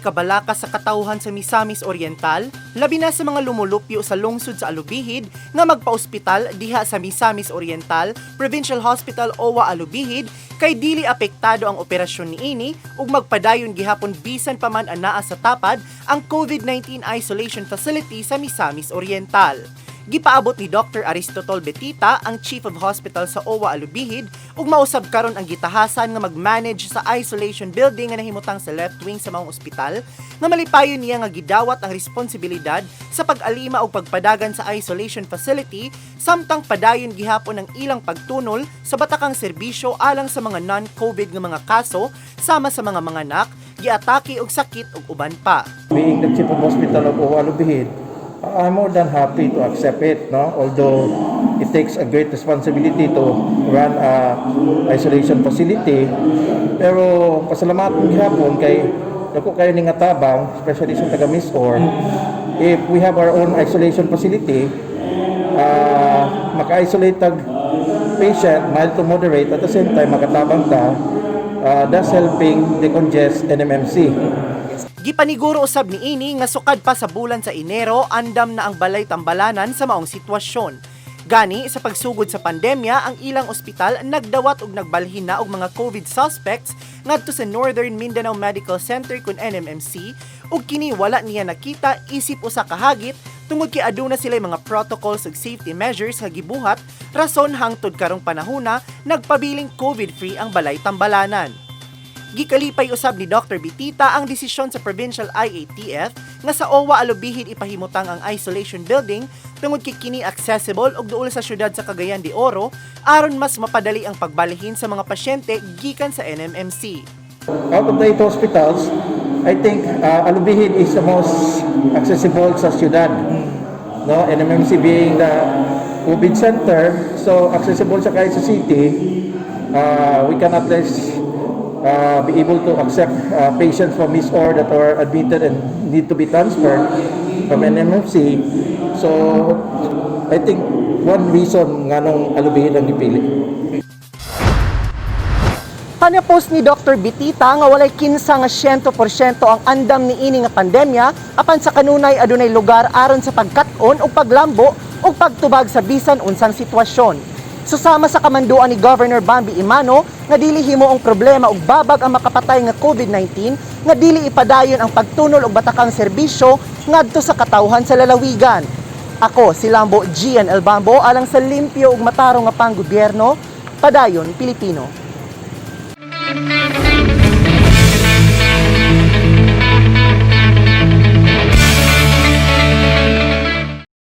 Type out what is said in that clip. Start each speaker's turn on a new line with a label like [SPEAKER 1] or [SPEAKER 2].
[SPEAKER 1] ikabalaka sa katawhan sa Misamis Oriental, labi na sa mga lumulupyo sa lungsod sa Alubijid nga magpaospital diha sa Misamis Oriental Provincial Hospital OWA Alubijid kay dili apektado ang operasyon niini ug magpadayon gihapon bisan pa man anaa sa tapad ang COVID-19 isolation facility sa Misamis Oriental. Gipaabot ni Dr. Aristotol Betita ang Chief of Hospital sa OWA Alubijid ug mausab karon ang gitahasan nga mag-manage sa isolation building nga nahimutang sa left wing sa maong ospital nga malipayon niya nga gidawat ang responsibilidad sa pag-alima ug pagpadagan sa isolation facility samtang padayon gihapon ang ilang pagtunol sa batakang serbisyo alang sa mga non-COVID nga mga kaso sama sa mga manganak, giatake og sakit ug uban pa.
[SPEAKER 2] Being the chief of hospital of OWWA Alubijid, I'm more than happy to accept it, no? Although it takes a great responsibility to run a isolation facility, pero pasalamatan gihapon kay dako kayo ni nga tabang, especially sa taga MisOr. If we have our own isolation facility, maka-isolate tag patient, mild to moderate, at the same time makatabang ta, thus helping decongest NMMC.
[SPEAKER 1] Gipaniguro usab niini nga sukad pa sa bulan sa Enero, andam na ang balay tambalanan sa maong sitwasyon. Gani sa pagsugod sa pandemya, ang ilang ospital nagdawat og nagbalhin na og mga COVID suspects ngadto sa Northern Mindanao Medical Center kun NMMC ug kini wala niya nakita isip usa ka hagit tungod kay aduna sila mga protocols ug safety measures nga gibuhat, rason hangtod karong panahona nagpabiling COVID-free ang balay tambalanan. Gikalipay usab ni Dr. Bitita ang desisyon sa Provincial IATF nga sa OWA Alubijid ipahimutang ang isolation building tungod kay kini accessible ug duol sa syudad sa Cagayan de Oro aron mas mapadali ang pagbalhin sa mga pasyente gikan sa NMMC.
[SPEAKER 2] Out of the eight hospitals, I think Alubijid is the most accessible sa syudad. No, NMMC being the COVID center, so accessible siya kahit sa city. We can at least be able to accept patients from MisOr that are admitted and need to be transferred from NMMC. So, I think one reason nganong Alubijid ang gipili.
[SPEAKER 1] Panapos ni Dr. Bitita nga walay kinsa nga 100% ang andam niini nga pandemya apan sa kanunay adunay lugar aron sa pagkat-on ug paglambo ug pagtubag sa bisan unsang sitwasyon. Susama sa kamanduan ni Governor Bambi Emano nga dili himuong problema ug babag ang makapatay nga COVID-19 nga dili ipadayon ang pagtunol og batakang serbisyo ngadto sa katawhan sa lalawigan. Ako si Lambo Gian El Bambo alang sa limpyo ug matarong nga panggobyerno, Padayon Pilipino.